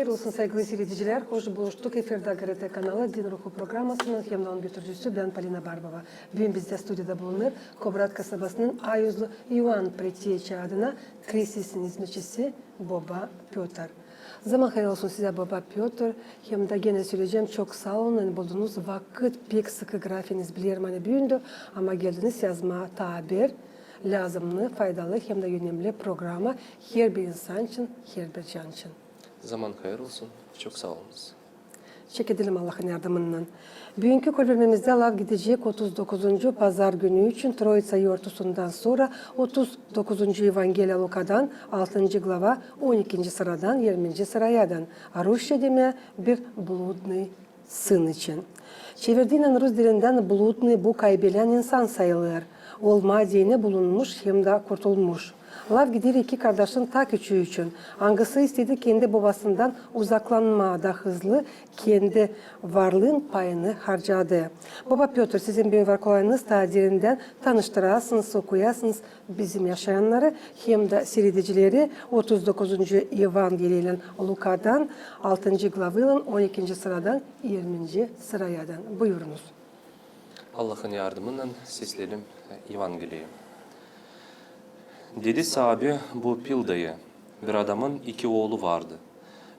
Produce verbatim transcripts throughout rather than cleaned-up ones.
Hayır olsun, saygılı siiredicilär. Hoş buluştuk. Efirdä GRT kanalı Din Ruhu programasının hem dä onun götürücüsü bän, Polina Barbova. Büün bizdä studiyada bulunêr Kobrat kasabasının ayuzlu İvan Preteyçi adına kresisin izmetçisi boba Pötr. Zaman hayır olsun sizä, boba Pötr. Hem dä genä söleyecäm, çok saa olun, ani buldunuz vakıt pek sıkı grafiniz, bilerim, ani büün dä, ama geldiniz yazmaa taa bir lääzımnı, faydalı hem dä önemli programa herbir insan için, herbir can için. Zaman hayır olsun. Çok saa olunuz. Çekedelim Allahın yardımınnan. Büünkü kolbermemizdä laf gidecek otuz dokuzuncu pazar günü için Troitsa yortusundan sora otuz dokuzuncu Evangeliya Lukadan, altıncı glava, on ikinci sıradan irminci sırayadan. Rusça demää bir bludnıy sın için. Çevirdiynän rus dilindän bludnıy bu kaybelän insan sayılêr. Olmaa deyni bulunmuş hem dä kurtulmuş. Laf gider iki kardaşın taa küçüü için, angısı istedi kendi bobasından uzaklanmaa da hızlı kendi varlıın payını harcadı. Boba Pötr, sizin büün var kolayınız taa derindän tanıştırasınız, okuyasınız bizim yaşayannarı hem dä siiredicileri otuz dokuzuncu Evangeliyadan, Lukadan, altıncı glavaylan on ikinci sıradan irminci sırayadan. Buyurunuz. Allahın yardımınnan sesleyelim Evangeliyayı. Dedi saabi bu pildayı: Bir adamın iki oolu vardı.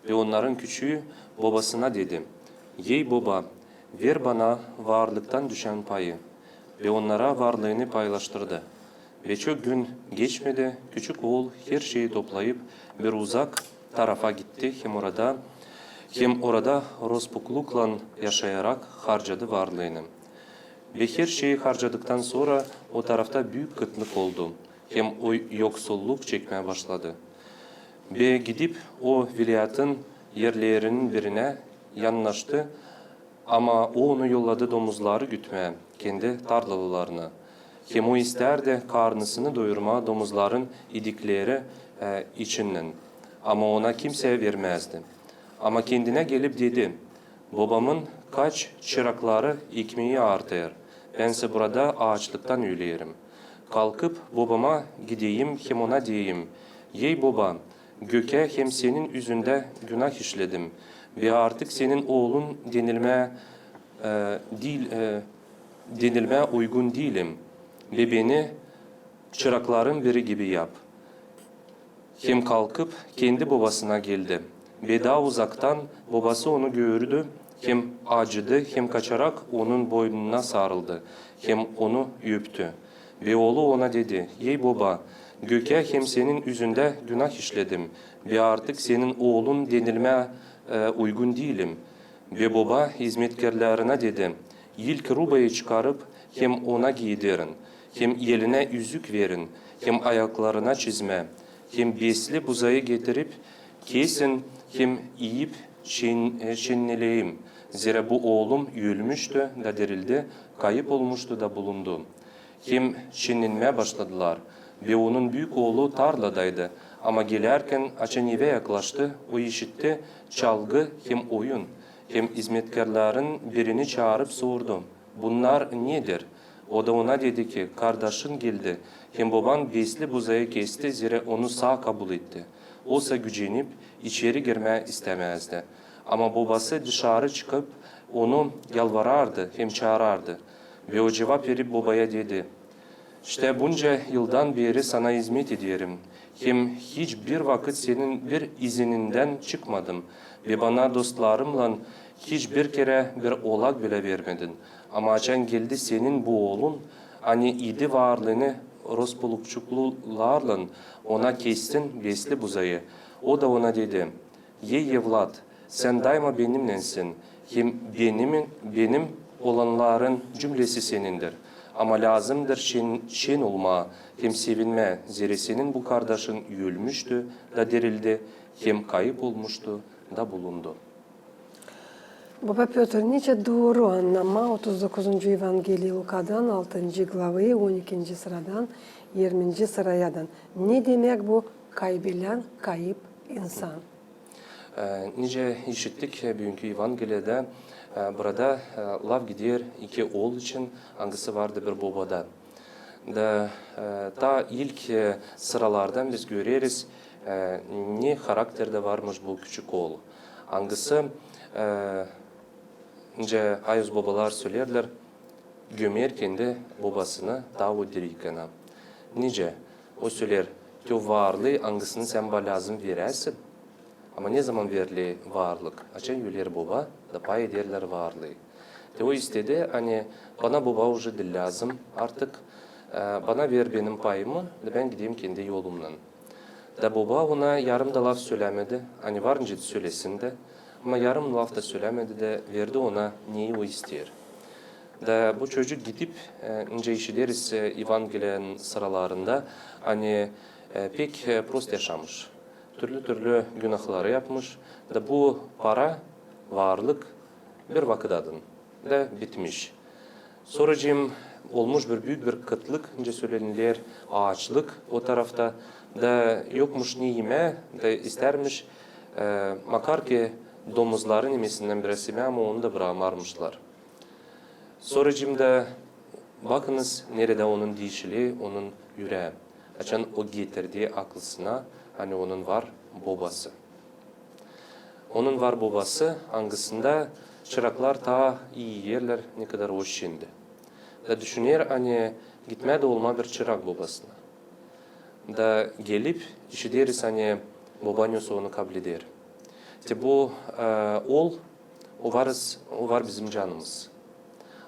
Ve onnarın küçüü bobasına dedi: "Ey boba, ver bana varlıktan düşän payı." Ve onnara varlıını paylaştırdı. Ve çok gün geçmedi, küçük ool her şeyi toplayıp bir uzak tarafa gitti hem orada, hem orada rospukluklan yaşayarak harcadı varlıını. Ve her şeyi harcadıktan sora o tarafta büük kıtlık oldu, hem o yoksulluk çekmää başladı. Ve gidip o vilâyatın erlerinin birinä yannaştı, ama o onu yolladı domuzları gütmää kendi tarlalarına. Hem o istärdi karnısını doyurmaa domuzların idikleri, e, içinnän, ama ona kimsey vermäzdi. Ama kendinä gelip dedi: "Bobamın kaç çırakları ekmeyi artır, bän sä burada aaçlıktan ölerim. Kalkıp bobama gideyim hem ona deyim: Ey boba, gökä hem senin üzündä günah işledim ve artık senin oolun denilmää, e, diil, e, denilmää uygun diilim ve beni çırakların biri gibi yap." Hem kalkıp kendi bobasına geldi. Ve taa uzaktan bobası onu gördü, hem acıdı, hem kaçarak onun boynuna sarıldı, hem onu öptü. Ve oolu ona dedi: "Ey boba, gökä hem senin üzündä günah işledim ve artık senin oolun denilmää, e, uygun diilim." Ve boba izmetkärlerinä dedi: "İlk rubayı çıkarıp hem ona giidirin, hem elinä üzük verin, hem ayaklarına çizmä, hem besli buzayı getirip kesin hem iyip şen-, e, şenneleyim. Zerä bu oolum ölmüştü da dirildi, kayıp olmuştu da bulundu." Hem şennenmää başladılar. Ve onun büük oolu tarladaydı. Ama gelärkän, açan evä yaklaştı, o işitti çalgı hem oyun. Hem izmetkärlerin birini çaarıp sordu: "Bunnar nedir?" O da ona dedi ki: "Kardaşın geldi, hem boban besli buzayı kesti, zerä onu saa kabul etti." O sa gücenip, içeri girmää istämäzdi. Ama bobası dışarı çıkıp, onu yalvarardı hem çaarardı. Ve o cuvap verip bobaya dedi: "İştä bunca yıldan beri sana izmet ederim, hem hiç bir vakıt senin bir izinindän çıkmadım ve bana dostlarımlan hiç bir kerä bir olak bilä vermedin. Ama açan geldi senin bu oolun, ani idi varlıını rospulukçuklularlan ona kestin besli buzayı." O da ona dedi: "Ey evlat, sän dayma benimnänsin, hem benim, benim olanların cümlesi senindir. Ama lääzımdır şen, şen olmaa hem sevinmää, zerä senin bu kardaşın ölmüştü da dirildi, hem kayıp olmuştu da bulundu." Boba Pötr, nicä dooru annamaa otuz dokuzuncu Evangeliya Lukadan, altıncı glavayı, on ikinci sıradan irminci sırayadan? Ne demäk bu kaybelän, kayıp insan? E, nicä işittik, e, büünkü Evangeliyada, e, burada, e, laf gider iki ool için, angısı vardı bir bobada. Da, e, taa ilk, e, sıralardan biz göreriz, e, ne harakterdä varmış bu küçük ool. Angısı, e, nicä ayuz bobalar söleerlär, gömer kendi bobasını, taa o diriyken. Nicä? O söleer, te o varlıı, angısını sän bana lääzım veräsin. Ama ne zaman veriler varlık? Açan öler boba, da pay ederlär varlıı. Te o istedi, ani bana boba uje diil lääzım artık, e, bana ver benim payımı, da bän gideyim kendi yolumnan. Da boba ona yarım da laf sölämedi, ani var nicä dä sölesin dä, ama yarım laf da sölämedi dä, verdi ona, neyi o isteer. Da bu çocuk gidip, e, nicä işideriz, e, Evangelinin sıralarında, ani, e, pek, e, prost yaşamış. Türlü-türlü günahları yapmış, da bu para, varlık bir vakıt adın da bitmiş. Sora cim olmuş bir büük bir kıtlık, nicä söleerlär, aaçlık o tarafta, da yokmuş ne imää, da istärmiş, e, makar ki domuzların imesindän biraz imää, ama onu da brakmarmışlar. Sora cim dä bakınız, neredä onun diişili, onun ürää. Açan o getirdi aklısına, ani onun var bobası. Onun var bobası, angısında çıraklar taa ii erlär, ne kadar o şindi. Da düşüner, ani gitmää dä olmaa bir çırak bobasına. Da gelip, işideriz, ani boba nesä onu kableder. Te bu, e, ool, o var, o var bizim canımız.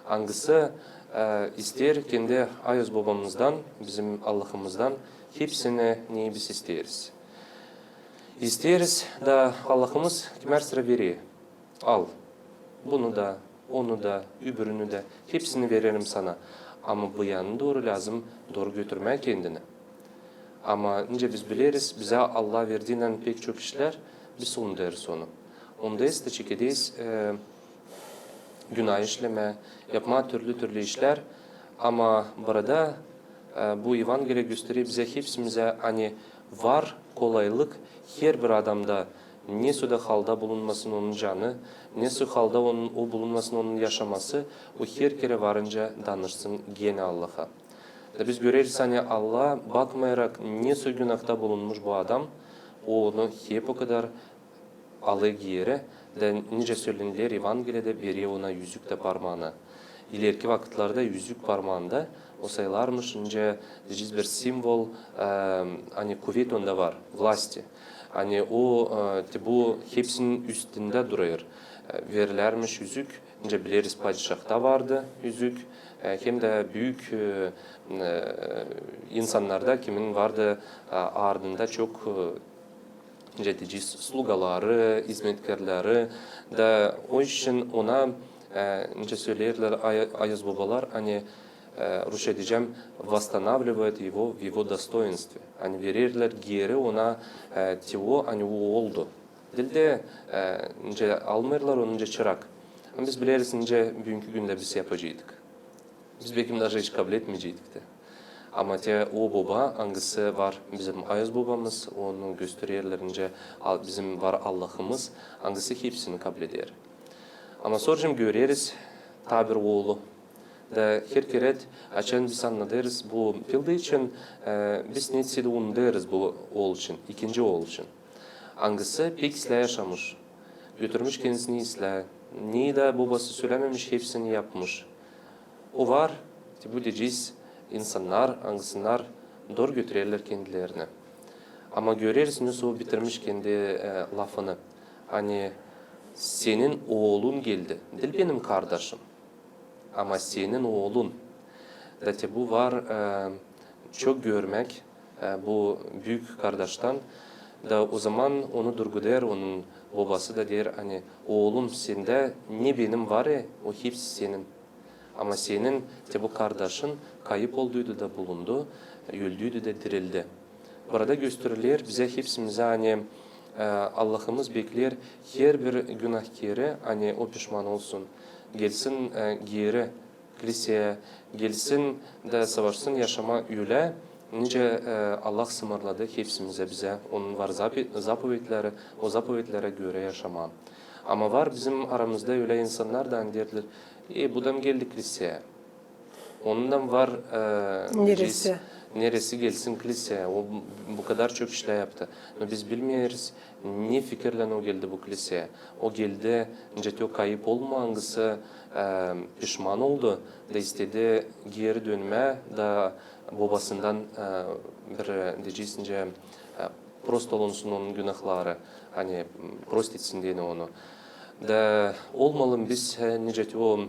Angısı, e, isteer kendi ayuz bobamızdan, bizim Allahımızdan hepsini, neyi biz isteeriz. İsteeriz, da Allahımız kimär sıra verer. Al, bunu da, onu da, öbürünü dä, hepsini vererim sana. Ama bu yanı dooru lääzım dooru götürmää kendini. Ama nicä biz bileriz, bizä Allah verdiynän pek çok işlär, biz unudêrız onu. Onda ise çekederiz, e, günah işlemää, yapmaa türlü-türlü işlär. Ama burada, e, bu Evangeliya gösterer bizä hepsimizä, ani var kolaylık herbir adamda, nesoy da halda bulunmasın onun canı, nesoy halda onun, o bulunmasın onun yaşaması, o her kerä varınca danışsın genä Allaha. Da biz göreriz, ani Allah, bakmayarak, nesoy günahta bulunmuş bu adam, o onu hep o kadar alêr geeri, da nicä söleerlär Evangeliyada, berer ona üzük dä parmaana. İlerki vakıtlarda üzük parmaanda o sayılarmış nicä, deyecez, bir simvol, e, ani kuvet onda var, vlasti. Ani o, e, te bu hepsinin üstündä durêr. E, verilärmiş üzük, nicä bileriz, padişahta vardı üzük, e, hem dä büük, e, e, insannarda, kimin vardı, e, ardında çok, e, nicä deyecez, slugaları, izmetkärleri, da o için ona, e, nicä söleerlär ay-, ayuz bobalar, ani, e, rusça deyecäm, восстанавливают его в его достоинстве. Ani vererlär geeri ona, e, te o, ani o oldu. Diil dä, e, nicä almêêrlar onu nicä çırak. Ama biz bileriz, nicä büünkü gündä biz yapaceydık. Biz bekim daje hiç kabletmeyeceydik dä. Ama te o boba, angısı var bizim ayuz bobamız, onu göstererlär nicä al-, bizim var Allahımız, angısı hepsini kableder. Ama sora göreriz taa bir oolu. Da her kerä, açan biz annadêrız bu pilda için, e, biz neysä dä unudêrız bu ool için, ikinci ool için. Angısı pek islää yaşamış. Götürmüş kendisini islää. Neyi dä bobası sölämemiş, hepsini yapmış. O var, te bu deyecez, insannar, angısınnar dooru götürerlär kendilerini. Ama göreriz, nesoy o bitirmiş kendi, e, lafını. Ani senin oolun geldi, diil benim kardaşım. Ama senin oolun. Da te bu var, e, çok görmäk, e, bu büük kardaştan. Da ozaman onu durgudêr, onun bobası da deer, ani, oolum, sendä ne benim var, e, o hepsi senin. Ama senin te bu kardaşın kayıp olduydu da bulundu, öldüydü dä dirildi. Burada gösteriler bizä hepsimizä, ani, e, Allahımız bekleer herbir günahkeri, ani o pişman olsun, gelsin, e, geeri kliseyä, gelsin dä savaşsın yaşamaa ölä, nicä, e, Allah sımırladı hepsimizä bizä. Onun var zapi-, zapovetleri, o zapovetlerä görä yaşamaa. Ama var bizim aramızda ölä insannar da, ani deerlär, e, bu adam geldi kliseyä. Onundan var, e, neresi gelsin kliseyä. O bu kadar çok işlär yaptı. No biz bilmeeriz, ne fikirlän o geldi bu kliseyä. O geldi, nicä te o kayıp olma, angısı, e, pişman oldu da istedi geeri dönmää da bobasından, e, bir, e, deyecez, nicä, e, prost olunsun onun günahları, ani, m, prost etsin deyni onu. Da olmalım biz, e, nicä te o e,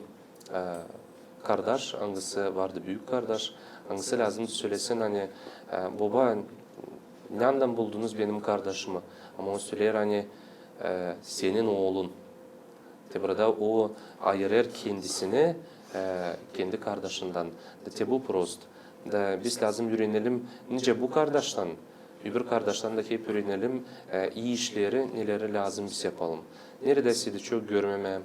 kardaş, angısı vardı büük kardaş, angısı lääzımdı sölesin, ani, e, boba, neredän buldunuz benim kardaşımı? Ama o söleer, ani, e, senin oolun. Te burada o ayırêr kendisini, e, kendi kardaşından. Da te bu prost. Da biz lääzım üürenelim, nicä bu kardaştan öbür kardaştan da hep üürenelim, e, ii işleri, neleri lääzım biz yapalım. Neredäsä dä çok görmemää,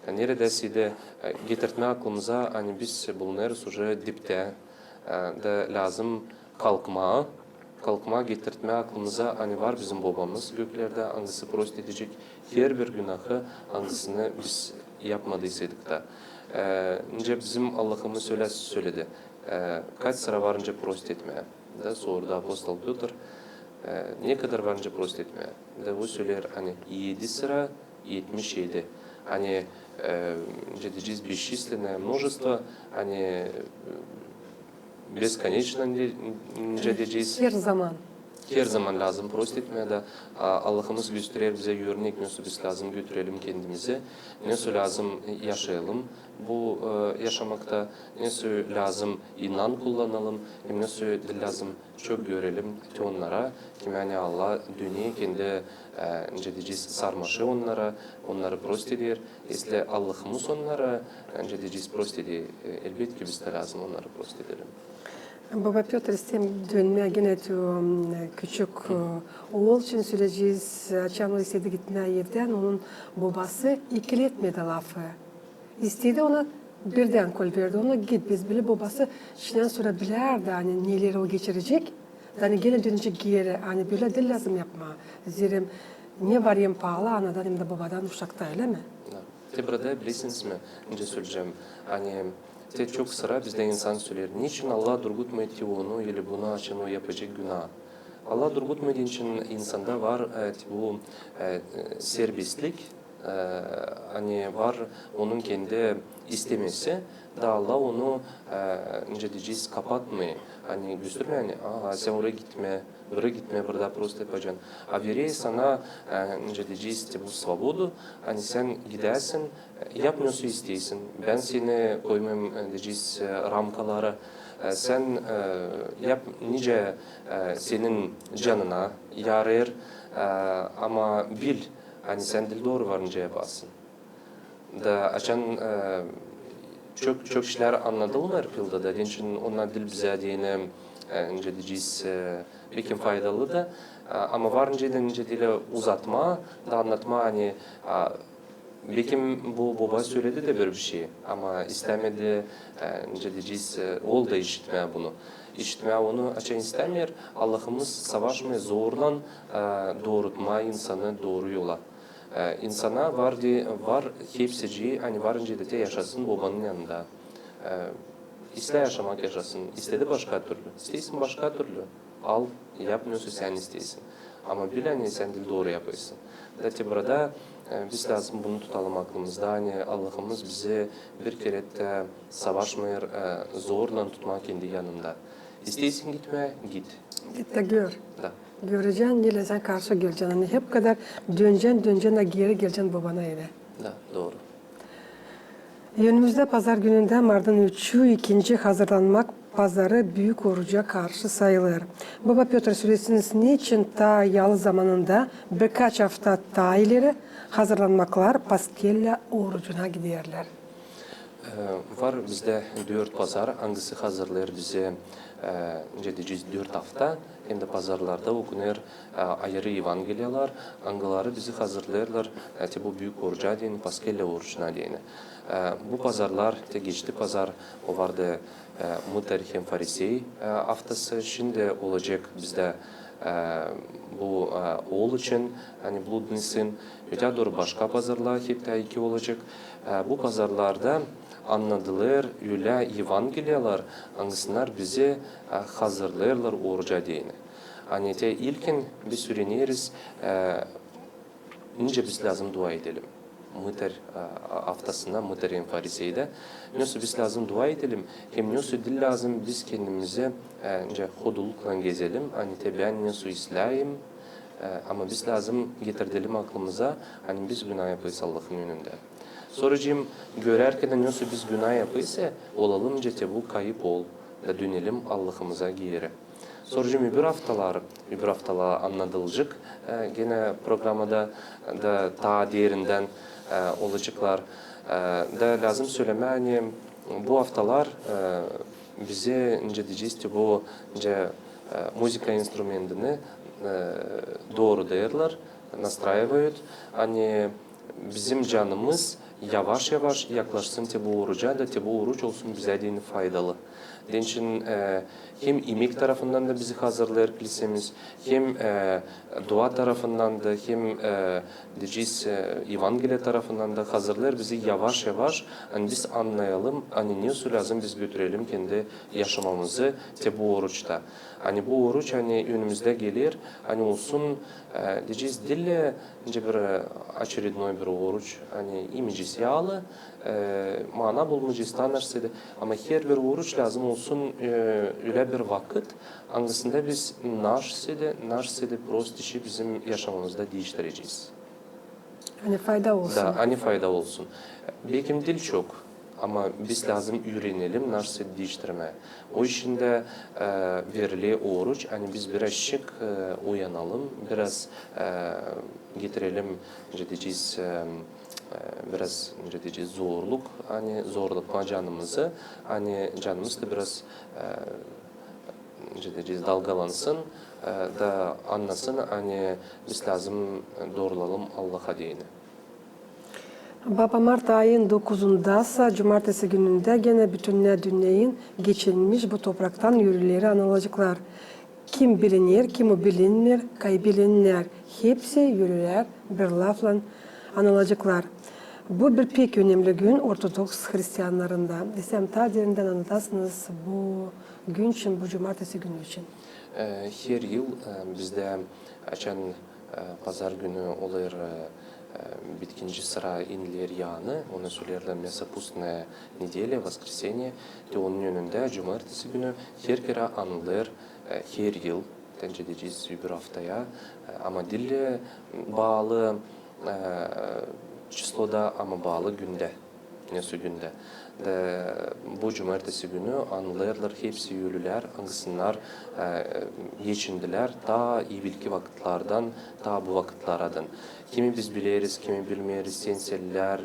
e, neredäsä dä, e, getirtmää aklımıza, ani biz bulunêrız uje diptä, e, da lääzım kalkmaa, kalkmaa, getirtmää aklımıza, ani var bizim Bobamız göklerdä, angısı prost edecek herbir günahı, angısını biz yapmadıysaydık da. E, nicä bizim Allahımız ölä söledi. E, kaç sıra var nicä prost etmää? Da sordu apostol Pötr, e, ne kadar var nicä prost etmää? Da o söleer, ani edi sıra etmiş edi. Ani, e, nicä deyecez, бесчисленное множество, ani, e, бесконечно, nicä deyecez. Her zaman. Her zaman lääzım prost etmää da, a, Allahımız gösterer bizä örnek, nasıl biz lääzım götürelim kendimizi, nasıl lääzım yaşayalım bu, e, yaşamakta, nasıl lääzım inan kullanalım, hem nasıl diil lääzım çok görelim te onnara, kim ani Allah döner kendi, e, nicä deyecez, sarmaşı onnara, onnarı prost eder. Eslä Allahımız onnarı, e, nicä deyecez, prost eder, e, elbetki biz dä lääzım onnarı prost edelim. Boba Pötr, isteerim dönmää genä te, m, küçük, e, ool için söleyecez, açan o istedi gitmää evdän, onun bobası ikiletmedi lafı. İstedi ona birdän kolverdi. Ona git, biz bile bobası şindän sora bilärdi, ani neleri o geçirecek. Da ani genä dönecek geeri, ani bölä diil lääzım yapmaa. Zerä ne var en paalı anadan hem dä bobadan uşakta, ölä mi? Da. Te burada bilersiniz mi, nicä söleyecäm? Ani te çok sıra bizdä insan söleer, neçin Allah durgutmêêr te onu ili bunu, açan o yapacek günah. Allah durgutmêêr deyni için insanda var, e, te bu, e, serbestlik, e, ani var onun kendi istemesi, da Allah onu, e, nicä deyecez, kapatmêêr. Ani göstermeer, ani, aa, sän oraya gitmä, buraya gitmä, burada prost yapacan. A verer sana, e, nicä deyecez, te bu svobodu, ani sän gidäsin, e, yap nasıl isteersin. Bän seni koymêêrım, e, deyecez, e, ramkalara. E, sän, e, yap nicä, e, senin canına yarêêr, e, ama bil, ani sän diil dooru var nicä yapasın. Da açan, e, çok, çok işlär annadılmêêr pilda da, deyni için onnar diil bizä deyni, e, nicä deyecez, e, bekim faydalı da, e, ama var nicä dä, nicä deyni uzatmaa da annatmaa, ani, a, bekim bu boba söledi dä bir, bir şey, ama istämedi, e, nicä deyecez, e, ool da işitmää bunu. İşitmää onu, açan istämeer, Allahımız savaşmêêr zorlan, e, doorutmaa insanı dooru yola. E, insana var de, var hepsicii, ani var nicä dä te yaşasın bobanın yanında. E, islää yaşamak, yaşasın, istedi başka türlü. İsteersin başka türlü, al, yap nasıl sän isteersin. Ama bil, ani sän diil dooru yapêrsın. Da te burada, e, biz lääzım bunu tutalım aklımızda, ani Allahımız bizi bir kerä dä savaşmêêr, e, zorlan tutmaa kendi yanında. İsteersin gitmää, git. Git da gör. Da. Görecän, neylän sän karşı gelecän. Ani hep kadar dönecän, dönecän da geeri gelecän bobana evä. Da, dooru. Önümüzdä pazar günündä, martın üçü, ikinci hazırlanmak pazarı büük oruca karşı sayılêr. Boba Pötr, söleseniz, neçin taa yalı zamanında, birkaç afta taa ileri hazırlanmaklar Paskellä orucuna giderlär? E, var bizdä dört pazar, angısı hazırlêêr bizi, e, nicä deyecez, dört afta, hem dä pazarlarda okunêr, e, ayırı evangeliyalar, angıları bizi hazırlêêrlar, e, te bu büük oruca deyni, Paskellä orucuna deyni. E, bu pazarlar, te geçti pazar, o vardı, e, mıtır hem farisey, e, aftası, şindi olacek bizdä, e, bu, e, ool için, ani bludnıy sın, öteyä dooru başka pazarlar hep taa iki olacek. E, bu pazarlarda annadılar ölä evangeliyalar, angısınnar bizi, e, hazırlêêrlar oruca deyni. Ani te ilkin biz üüreneriz, e, nicä biz lääzım dua edelim. Mıtar, e, aftasında, mıtar hem Farizeydä. Nesoy biz lääzım dua edelim, hem nesoy diil lääzım biz kendimizi, e, nicä hoduluklan gezelim, ani te bän nesoy isläärim, e, ama biz lääzım getirdelim aklımıza, ani biz günaa yapêrız Allahın önündä. Sora hem görärkän nesoy biz günaa yapêrız, olalım nicä te bu kayıp ol, da dönelim Allahımıza geeri. Sora hem öbür aftalar, öbür aftalar annadılacek, e, genä programada da taa derindän, e, olaceklar. E, da lääzım sölemää, ani bu aftalar, e, bizi, nicä deyecez, te bu, nicä, e, muzıka instrumentini, e, doorudêrlar, nastroyivayut, ani bizim canımız yavaş-yavaş yaklaşsın te bu oruca, da te bu oruç olsun bizä deyni faydalı. Deyni, e, hem imek tarafından da bizi hazırlêêr klisemiz, hem, e, dua tarafından da, hem, e, deyecez, e, evangeliya tarafından da hazırlêêr bizi yavaş-yavaş, ani biz annayalım, ani nesoy lääzım biz götürelim kendi yaşamamızı te bu oruçta. Ani bu oruç, ani önümüzdä geler, ani olsun, e, deyecez, diil, e, nicä bir, e, очередной bir oruç, ani imeci siyaalı, e, mana bulmayacez, tanırsa da. Ama herbir oruç lääzım olsun, e, ölä bir vakıt, angısında biz naşeysa da, naşeysa da prost işi bizim yaşamamızda diiştirecez. Ani fayda olsun. Da, ani fayda olsun. Bekim diil çok, ama biz lääzım üürenelim naşeysa diiştirmää. O için dä, e, veriler oruç, ani biz birazçık, e, uyanalım, biraz, e, getirelim, nicä deyecez, e, e, biraz, nicä deyecez, zorluk, ani zorlatmaa canımızı, ani canımız da biraz, e, nicä deyecez, dalgalansın, e, da annasın, ani biz lääzım, e, doorulalım Allaha deyni. Baba, mart ayın dokuzundasa, cumartesi günündä genä bütün dünneyin geçinmiş bu topraktan ölüleri anılaceklar. Kim biliner, kimi bilinmeer, kaybelenlär, hepsi ölülär bir laflan anılaceklar. Bu bir pek önemli gün ortodoks hristiyannarında. İstäerim, taa derindän annadasınız bu gün için, bu cumartesi günü için. E, her yıl, e, bizdä açan, e, pazar günü olêr, e, e, bitkinci sıra iniler yaanı, ona söleerlär мясопостная неделя, воскресенье, te onun önündä cumartesi günü her kerä anılêr, e, her yıl, nicä deyecez, öbür aftaya, e, ama diil, e, baalı, e, çisloda, ama baalı gündä. Nesoy gündä. Da bu cumartesi günü anılêrlar hepsi ölülär, angısınnar, e, geçindilär taa evelki vakıtlardan, taa bu vakıtlardan. Kimi biz bileriz, kimi bilmeeriz, sensellär,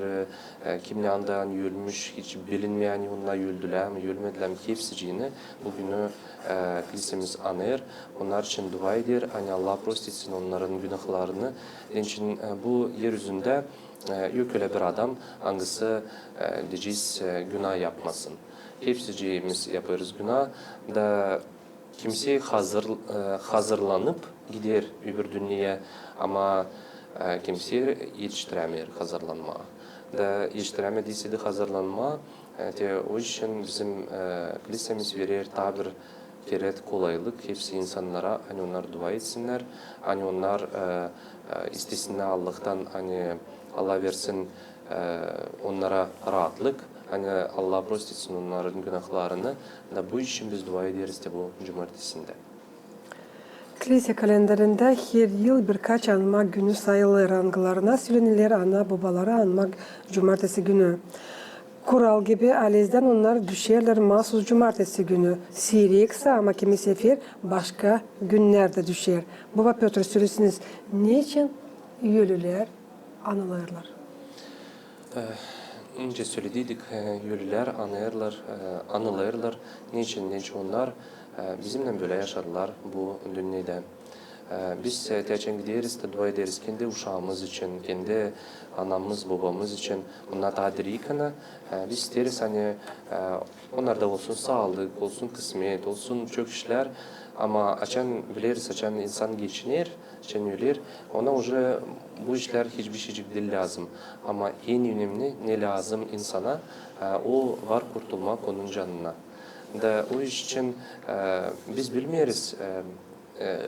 e, kimnär anda ölmüş, hiç bilinmeer, ani onnar öldülär mi, ölmedilär mi, hepsicini bu günü, e, klisemiz anêr, onnar için dua eder, ani Allah prost etsin onnarın günahlarını. Deyni, e, bu er üzündä e, yok ölä bir adam, angısı, e, deyecez, e, günaa yapmasın. Hepsicimiz yapêrız günaa, da kimsey hazır, e, hazırlanıp gider öbür dünneyä, ama, e, kimsey etiştirämeer hazırlanmaa. Da etiştirämediyse dä hazırlanmaa, e, te o için bizim, e, klisemiz verer taa bir kerä kolaylık hepsi insannara, ani onnar dua etsinnär, ani onnar, e, e, istesinnär Allahtan, ani Allah versin, e, onnara raatlık, ani Allah prost etsin onnarın günahlarını, da bu için biz dua ederiz te bu cumartesindä. Klise kalendarında her yıl birkaç anma günü sayılêr, angılarına sölenilär ana-bobaları anma cumartesi günü. Kural gibi, alezdän onnar düşerlär maasuz cumartesi günü. Siireksä, ama kimi sefer başka günnerdä düşer. Boba Pötr, söleseniz, neçin ölülär anılêrlar? E, nicä sölediydik, e, ölülär anılêrlar, e, anılêrlar. Neçin, neçin onnar, e, bizimnän bölä yaşadılar bu dünnedä. E, biz, e, te açan gideriz, te dua ederiz kendi uşaamız için, kendi anamız, bobamız için, onnar taa diri ikän, e, biz isteeriz, ani, e, onnarda olsun saalık, olsun kısmet, olsun çok işlär. Ama açan bileriz, açan insan geçiner, açan öler, ona uje bu işlär hiçbir şeycik diil lääzım. Ama en önemni, ne lääzım insana, e, o var kurtulmak onun canına. Da o iş için, e, biz bilmeeriz, e, e,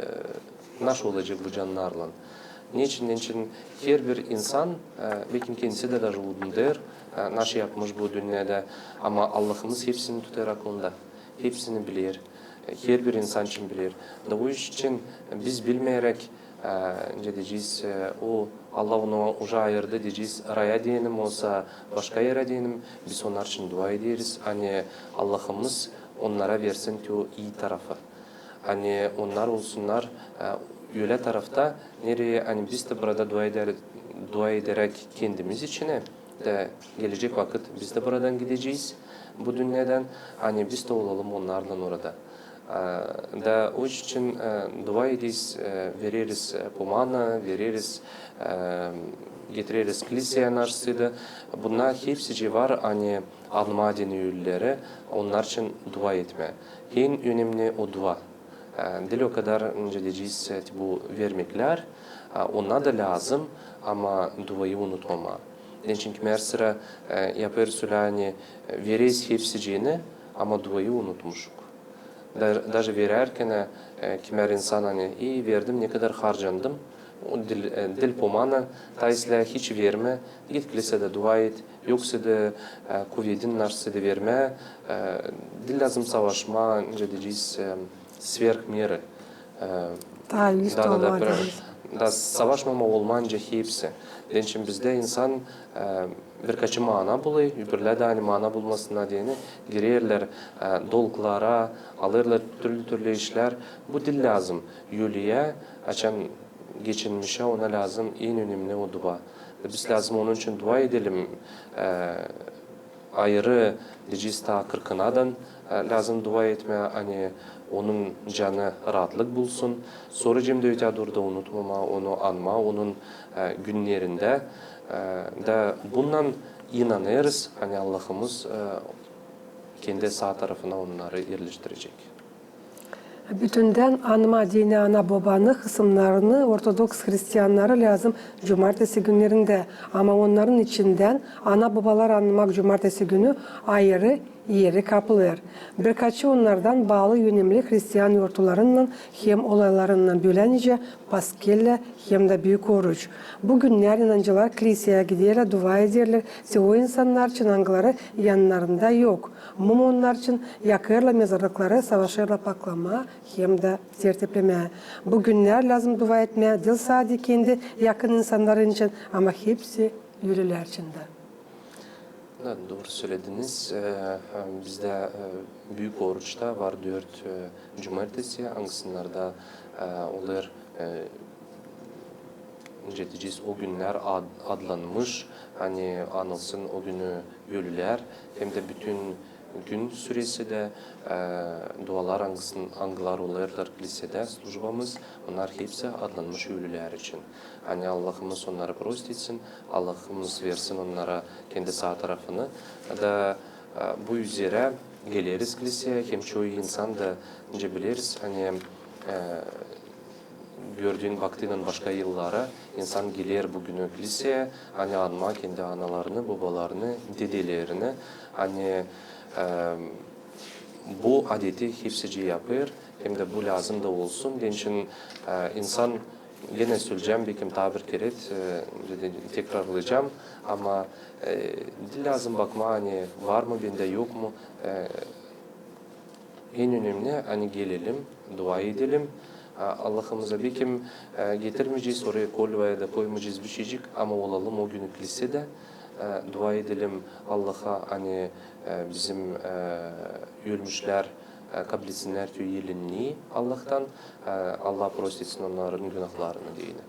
naşı olacek bu cannarlan. Neçin, neçin herbir insan, e, bekim kendisi dä daje unudêr, e, naşı yapmış bu dünnedä, ama Allahımız hepsini tutêr aklında, hepsini biler, e, herbir insan için biler. Da o iş için biz bilmeeräk, e, nicä deyecez, e, o Allah onu uje ayırdı, deyecez, raya deyni, osa başka erä deyni, biz onnar için dua ederiz, ani Allahımız onnara versin te o ii tarafı. Ani onnar olsunnar, e, ölä tarafta, nereyi, ani biz dä burada dua eder, dua ederäk kendimiz için, e, da gelecek vakıt biz dä buradan gidecez, bu dünnedän, ani biz dä olalım onnarlan orada. E, da o iş için, e, dua ederiz, e, vereriz, e, pomanı, vereriz, e, getireriz kliseyä naşıydı. Bunnar hepsicii var, ani anmaa deyni ölüleri, onnar için dua etmää. En önemni o dua. E, diil o kadar, nicä deyecez, e, bu vermeklär, e, onnar da lääzım, ama duayı unutmamaa. Neçin ki kimär sıra, e, yapêrız ölä, ani, e, vereriz hepsiciini, ama duayı unutmuşuk. Da, daje verärkän, e, kimär insan, ani, i, verdim, ne kadar harcandım, o diil, e, diil pomanı, taa islää hiç vermä, git klisedä dua et, yoksa da, e, kuvedin naşıydı vermää, e, diil lääzım savaşmaa, nicä deyecez, e, sverh meri. E, taa üst da, da, da, olmaa pre-, deyni. Da savaşmamaa olmaa nicä hepsi. Neçin bizdä insan, e, birkaçı mana bulêr, öbürlär dä ani mana bulmasınnar deyni girerlär, e, dolglara, alêrlar türlü-türlü işlär. Bu diil lääzım. Ölüyä, açan geçinmişä, ona lääzım en önemni o dua. Biz lääzım onun için dua edelim, e, ayırı, deyecez, taa kırkınadan, e, lääzım dua etmää, ani onun canı raatlık bulsun. Sora hem dä ötää dooru da unutmamaa, onu anmaa, onun, e, günnerindä. E, da bunnan inanêrız, ani Allahımız, e, kendi saa tarafına onnarı erleştirecek. Bütündän anmaa deyni ana-bobanı, hısımnarını, ortodoks hristiannarı lääzım cumartesi günnerindä, ama onnarın içindän ana-bobalar anmaa cumartesi günü ayırı eri kaplêêr. Birkaçı onnardan baalı önemli hristian yortularınnan hem olaylarınnan, bölä nicä Paskellä hem dä Büük Oruç. Bu günnär inancılılar kliseyä giderlär, dua ederlär, te o insannar için, angıları yannarında yok. Mum onnar için, yakêrlar mezarlıkları, savaşêrlar paklamaa hem dä tertiplemää. Bu günnär lääzım dua etmää diil sade kendi yakın insannarın için, ama hepsi ölülär için dä. Da, dooru sölediniz. E, bizdä, e, Büük Oruçta var dört, e, cumartesi, angısınnarda, e, olêr, e, nicä deyecez, o günnär ad-, adlanmış, ani anılsın o günü ölülär, hem dä bütün gün süresindä, e, dualar, angısın-, angılar olêrlar klisedä, slujbamız, onnar hepsi adlanmış ölülär için. Ani Allahımız onnarı prost etsin, Allahımız versin onnara kendi saa tarafını. Da, e, bu üzerä geleriz kliseyä, hem çoyu insan da, nicä bileriz, ani, e, gördüün vaktinnän başka yıllara insan geler bu günü kliseyä, ani anmaa kendi analarını, bobalarını, dedelerini, ani, e, bu adeti hepsicii yapêr, hem dä bu lääzım da olsun. Deyni için, e, insan, genä söleyecäm, bekim taa bir kerä, e, tekrarlayacam, ama, e, diil lääzım bakmaa, ani var mı bendä, yok mu, e, en önemni, ani gelelim, dua edelim, e, Allahımıza, bekim, e, getirmeyecez oraya kolva ya da koymayacez bir şeycik, ama olalım o günü klisedä, e, dua edelim Allaha, ani, e, bizim, e, ölmüşlär, e, kabletsinär te o elinni Allahtan, e, Allah prost etsin onnarın günahlarını deyni.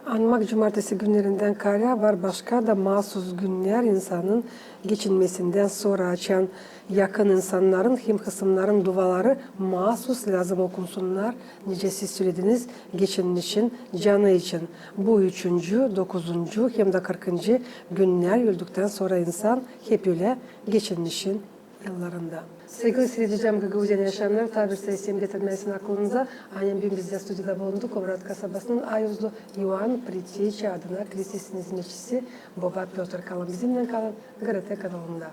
Anmak cumartesi günnerindän kaarä var başka da maasuz günnär insanın geçinmesindän sora, açan yakın insannarın hem hısımnarın duaları maasuz lääzım okunsunnar, nicä siz sölediniz, geçinmişin canı için. Bu üçüncü, dokuzuncu hem dä kırkıncı günnär öldüktän sora insan hep ölä geçinmişin yıllarında. Sevgili siiredicilär, Gagauziyanın yaşayanları, taa bir sayı getirmäsin aklınıza, ani büün bizdä studiyada bulundu Komrat kasabasının ayuzlu İoan Prityeyçi adına kilistesinin izmetçisi boba Pötr. Kalın bizimnän, kalın GRT kanalında.